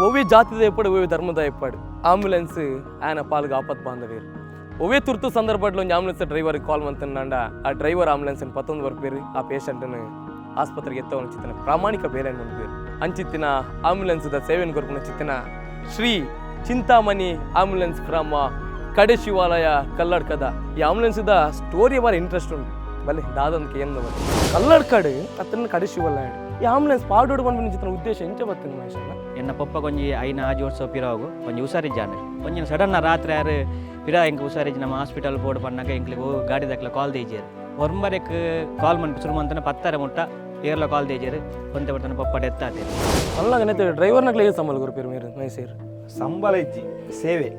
ಒವ್ವೇ ಜಾತಿದ ಎಪ್ಪಡು, ಒವ್ವೇ ಧರ್ಮದ ಎಪ್ಪಡು, ಆಂಬ್ಯುಲೆನ್ಸ್ ಆಯನ ಪಾಲ್ಗ್ ಆಪತ್ ಬಾಂಧವೇರು. ಒವ್ವೇ ತುರ್ತು ಸಂದರ್ಭಡ್ ಒಂಜಿ ಆಂಬ್ಯುಲೆನ್ಸ್ ಡ್ರೈವರ್ ಕಾಲ್ ಮಂತಂಡ ಆ ಡ್ರೈವರ್ ಆಂಬ್ಯುಲೆನ್ಸ್ ಪತ್ತೊಂದು ಬರ್ಪೇರು, ಆ ಪೇಷಂಟ್ನ ಆಸ್ಪತ್ರೆಗೆ ಎತ್ತವನ ಚಿತ್ತನ ಪ್ರಾಮಾಣಿಕ ಬೇಲೆ ಮನ್ಪೇರು. ಅಂಚಿತ್ತಿನ ಆಂಬ್ಯುಲೆನ್ಸ್ ದ ಸೇವೆನ್ ಕೊರ್ಪುನ ಚಿತ್ತನ ಶ್ರೀ ಚಿಂತಾಮಣಿ ಆಂಬ್ಯುಲೆನ್ಸ್ ಫ್ರಮ್ ಕಡೆಶಿವಾಲಯ ಕಲ್ಲಡ್ಕದ. ಈ ಆಂಬ್ಯುಲೆನ್ಸ್ ದ ಸ್ಟೋರಿ ಬಾರಿ ಇಂಟ್ರೆಸ್ಟ್ ಉಂಟು. ಬಲೆ ದಾದಂತ ಏನು ಬಲೆ ಕಲ್ಲಡ್ಕಡ್ ಅತ್ತನ ಕಡೆಶಿವಾಲಯ ಈ ಆಂಬ್ಯುಲೆನ್ಸ್ ಪಾಡೋಡು ಪನ್ಪಿನ ಚಿತ್ತನ ಉದ್ದೇಶ ಎಂಚ ಬತ್ತಿನ ಮಹೇಶಣ್ಣ? ಎನ್ನ ಪೊಪ್ಪ ಒಂಜಿ 5 6 ವರ್ಷ ಪಿರಾಗು ಒಂಜಿ ಹುಷಾರಿಜ್ಜಾಂಡ್. ಒಂಜಿ ಸಡನ್ ರಾತ್ರಿ ಆರು ಪಿರ ಎಂಕ್ ಹುಷಾರಿಜ್ಜಿ, ನಮ್ಮ ಹಾಸ್ಪಿಟಲ್ ಬೋರ್ಡ್ ಪನ್ನಾಗ ಎಂಕ್ಲೆಗ್ ಗಾಡಿ ದಕ್ಲ ಕಾಲ್ ದೇಜೇರು. 9ಕ್ಕೆ ಕಾಲ್ ಮನ್ಪು ಶುರು ಮಂತನ 10:30 ಮುಟ್ಟ ಏರ್ಲ ಕಾಲ್ ದೇಜೇರು. ಒಂತೆ ಬರ್ತನ ಪೊಪ್ಪ ಡೆತ್ ಆತೇರು. ಅಲ್ಲಾಗ ನೆತ್ತ ಡ್ರೈವರ್ನಕ್ಲೆ ಸಂಬಳ ಕೊರ್ಪೇರು ಮೇರು ಮೈಸೂರು? ಸಂಬಳ ಇಜ್ಜಿ, ಸೇವೆ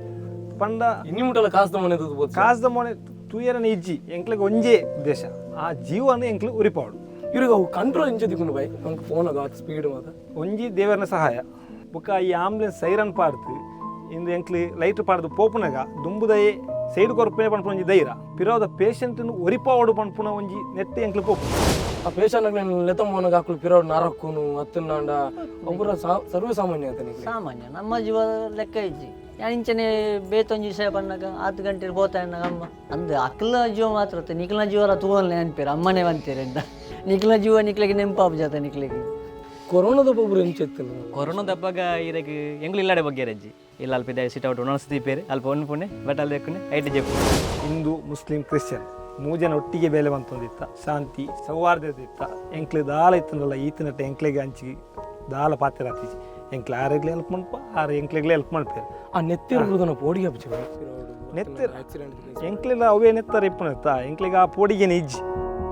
ಪಂಡ. ಇನ್ನಿ ಮುಟ್ಟಲ ಕಾಸ್ದ ಮನೆ ತೂದು. ಕಾಸ್ದ ಮೋನೆ ತೂಯರನೆ ಇಜ್ಜಿ. ಎಂಕ್ಲೆಗ್ ಒಂಜೇ ಉದ್ದೇಶ, ಆ ಜೀವನ ಎಂಕ್ಲು ಉರಿಪಾಡು. ಇವ್ರಿಗೆ ಅವು ಕಂಟ್ರೋಲ್ ಇಂಚ ದಿಕ್ಕೊಂಡು ಬೈ ನಮ್ಗೆ ಫೋನ್ ಆಗ ಸ್ಪೀಡ್ ಮಾತ? ಒಂಜಿ ದೇವರನ ಸಹಾಯ. ಬೊಕ್ಕ ಈ ಆಂಬುಲೆನ್ಸ್ ಸೈರನ್ ಪಾಡ್ದು ಇಂದು ಎಂಕ್ಲು ಲೈಟ್ ಪಾಡ್ದು ಪೋಪುನಗ ದುಂಬುದಯೇ ಸೈಡ್ ಕೊರ್ಪೆ ಪನ್ಪುನ ಒಂಜಿ ಧೈರ್ಯ, ಪಿರೋದ ಪೇಷಂಟ್ ಒರಿಪಾವಡು ಪನ್ಪುನ ಒಂಜಿ ನೆಟ್ ಎಂಕ್ಲು ಪೋಪು. ಆ ಪೇಷಂಟ್ ಲೆತ್ತಂಬೋನಾಗ ಹಾಕಲು ಪಿರೋಡ್ ನರಕ್ಕುನು ಅತ್ತನಾಂಡ ಒಬ್ಬರ ಸರ್ವೇ ಸಾಮಾನ್ಯ ಅಂತ ನಿಕ್ಲೆ. ಸಾಮಾನ್ಯ ನಮ್ಮ ಜೀವ ಲೆಕ್ಕ ಇಜ್ಜಿ. ಯಾನ್ ಇಂಚನೆ ಬೇತೊಂಜಿ ವಿಷಯ ಪನ್ನಾಗ ಆತು ಗಂಟೆ ಪೋತಾ ಅಮ್ಮ ಅಂದ್ ಅಕ್ಲ ಜೀವ ಮಾತ್ರ ಅತ್ತ, ನಿಕ್ಲ ಜೀವಲ ತೂವನ್ಲೆ ಅನ್ಪೇರು ಅಮ್ಮನೇ ಅಂತೀರಿಂದ ನಿಕ್ಲ ಜೀವ ನಿಕ್ಲೆಗೆ ನೆಂಪಾಪು ಜಾತ ನಿಕ್ಲೆಗೆ. ಕೊರೋನಾದ ಒಬ್ಬರು ಎಂಚೆತ್ತಿಲ್ಲ? ಕೊರೋನಾದ ಹಬ್ಬಗ ಇರಗ್ ಎಂಗ್ಲು ಇಲ್ಲಾಡೆ ಬಗ್ಗೆ ರಜ್ಜಿ ಇಲ್ಲ. ಅಲ್ಪ ಇದೆ ಸಿಟ್ ಔಟ್ ಒಣಸ್ ದೀಪೇರು ಅಲ್ಪ ಒಂದು ಪುಣೆ ಬಟ್ ಅಲ್ಲಿ ದೆಕ್ಕುನೆ ಐಟ್ ಜೆಪ್ಪು. ಹಿಂದೂ, ಮುಸ್ಲಿಂ, ಕ್ರಿಶ್ಚಿಯನ್ ಮೂಜನ ಒಟ್ಟಿಗೆ ಬೇಲೆ ಬಂತೊಂದಿತ್ತ, ಶಾಂತಿ ಸೌಹಾರ್ದತೆ ಇತ್ತ. ಎಂಕ್ಲು ದಾಲ ಇತ್ತಂದ್ರಲ್ಲ ಈತನಟ್ಟ ಎಂಕ್ಲೆಗೆ ಅಂಚಿ ದಾಲ ಪಾತ್ರ ಆತಿಜಿ. ಎಂಕ್ಲೆ ಆರೆಗ್ಲೆ ಹೆಲ್ಪ್ ಮನ್ಪ, ಆರು ಎಂಕ್ಲೆಗ್ಲೆ ಹೆಲ್ಪ್ ಮನ್ಪೇರು. ಆ ನೆತ್ತಿರ ಪೋಡಿಗೆ ಹಚ್ಚಿ. ನೆತ್ತೆರ್. ಆಕ್ಸಿಡೆಂಟ್. ಎಂಕ್ಲೆಲ ಅವೇ ನೆತ್ತರ ಇಪ್ಪುನತ್ತ, ಎಂಕ್ಲೆಗ್ ಆ ಪೋಡಿಗೆನೆ ಇಜ್ಜಿ.